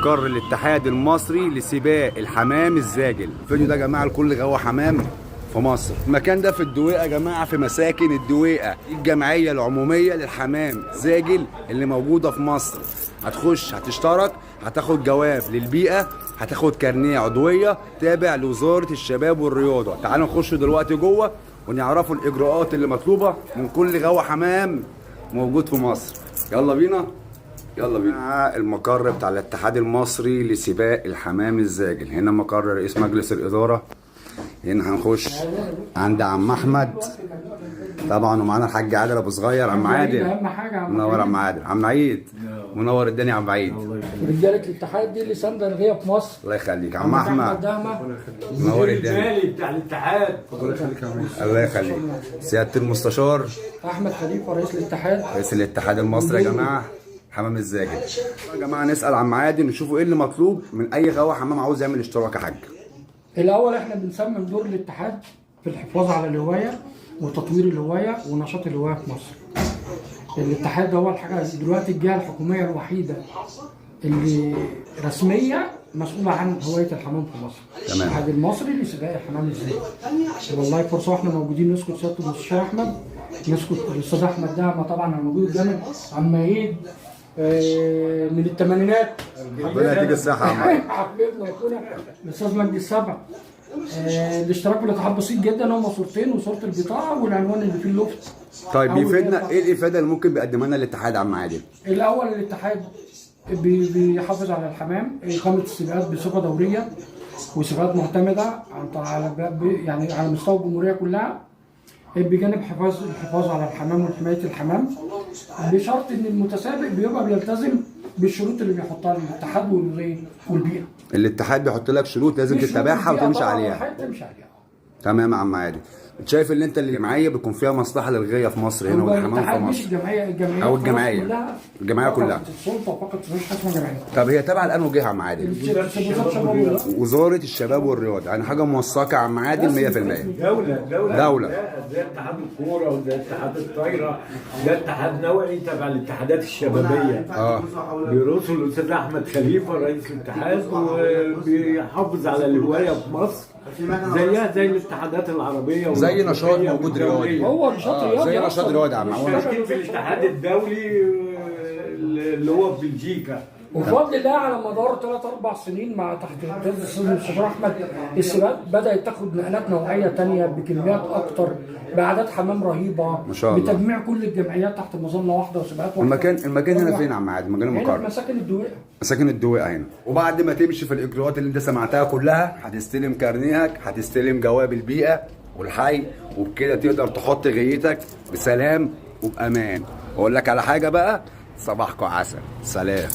مقر الاتحاد المصري لسباق الحمام الزاجل. الفيديو ده يا جماعة لكل غاوي حمام في مصر. المكان ده في الدويقه يا جماعة، في مساكن الدويقه، الجمعية العمومية للحمام زاجل اللي موجودة في مصر. هتخش هتشترك، هتاخد جواب للبيئة، هتاخد كارنيه عضوية تابع لوزارة الشباب والرياضة. تعالوا نخش دلوقتي جوه ونعرفوا الاجراءات اللي مطلوبه من كل غاوي حمام موجود في مصر. يلا بينا يلا بينا. المقر بتاع الاتحاد المصري لسباق الحمام الزاجل، هنا مقر رئيس مجلس الإدارة. هنا هنخش عند عم أحمد طبعا، ومعانا الحاج عادل أبو صغير. عم عادل اهم حاجة عم منور. عم عادل، عم عيد منور الدنيا. عم عيد رجاله الاتحاد دي اللي سانده الغيه في مصر. الله يخليك عم أحمد، دهمه منور الدنيا. المالي بتاع الاتحاد. الله يخليك سيادة المستشار احمد خليفة رئيس الاتحاد. رئيس الاتحاد المصري يا جماعة حمام الزاجل. يا جماعة نسأل عم عادل نشوفوا ايه اللي مطلوب من أي غاوي حمام عاوز يعمل اشتراك يا حاج. الاول احنا بنسمم دور الاتحاد في الحفاظ على الهواية وتطوير الهواية ونشاط الهواية في مصر. الاتحاد ده هو الحاجة دلوقتي الجهة الحكومية الوحيدة اللي رسمية مسؤولة عن هواية الحمام في مصر. تمام. الاتحاد المصري لسباق الحمام الزاجل. والله فرصة واحنا موجودين نسكت سيادة المستشار احمد، نسكت الاستاذ احمد دهمه طبعا الموجود جامد، عم عيد من الثمانينات. ربنا يديك الصحة يا عم عادل. حبيبنا واخونا الاستاذ مجدي السبع. الاشتراك بالاتحاد بسيط جدا، هما صورتين وصوره البطاقة والعنوان اللي فيه اللوفت. طيب أول بيفيدنا بطاقة. ايه الافادة اللي ممكن بيقدمها لنا الاتحاد يا عم عادل؟ الاول الاتحاد بيحافظ على الحمام، اقامه السباقات بصفة دورية وسباقات معتمدة على يعني على مستوى الجمهورية كلها، بجانب الحفاظ على الحمام وحماية الحمام، بشرط ان المتسابق بيبقى بيلتزم بالشروط اللي بيحطها الاتحاد والبيئة. الاتحاد بيحط لك شروط لازم في شروط تتبعها البيئة وتمشي طبعاً عليها. والحاجات تمشي عليها. تمام يا عم عادل. شايف ان انت الجمعية بيكون فيها مصلحة للغاية في مصر هنا هو والحمام في الاتحاد مش مصر. الجمعية، الجمعية أو خلاص الجمعية. كلها الجمعية كلها. فقدت السلطة وفقدت مفيش حاجة اسمها جمعية. طب هي تابعه لانه جهة يا عم عادل؟ وزارة الشباب والرياضة، يعني حاجة موثقة يا عم عادل 100%. دولة دولة. ده زي اتحاد الكورة وزي اتحاد الطايرة، ده اتحاد نوعي تبع الاتحادات الشبابية. بيرأسه الأستاذ أحمد خليفة رئيس الاتحاد، وبيحافظ على الهواية في مصر زيها زي الاتحادات العربية زي نشاط والأفريقية موجود رياضي. والدولية. هو نشاط رياضي زي نشاط أصلاً. رياضي يا عم عادل. مشتركين في الاتحاد الدولي اللي هو في بلجيكا. وبفضل الله على مدار 3 4 سنين مع تحت قيادة الأستاذ المستشار احمد، السباقات بدات تاخد نقلات نوعية ثانية بكميات اكتر، باعداد حمام رهيبة، ما شاء الله. بتجميع كل الجمعيات تحت مظلة واحدة وسباقات واحدة. المكان هنا فين يا عم عادل؟ مكان هنا في المقر. مساكن الدويقه. مساكن الدويقه هنا. وبعد ما تمشي في الاجراءات اللي انت سمعتها كلها هتستلم كارنيهك، هتستلم جواب البيئة والحي، وبكده تقدر تحط غيتك بسلام وبامان. واقول لك على حاجة بقى، صباحكم عسل. سلام.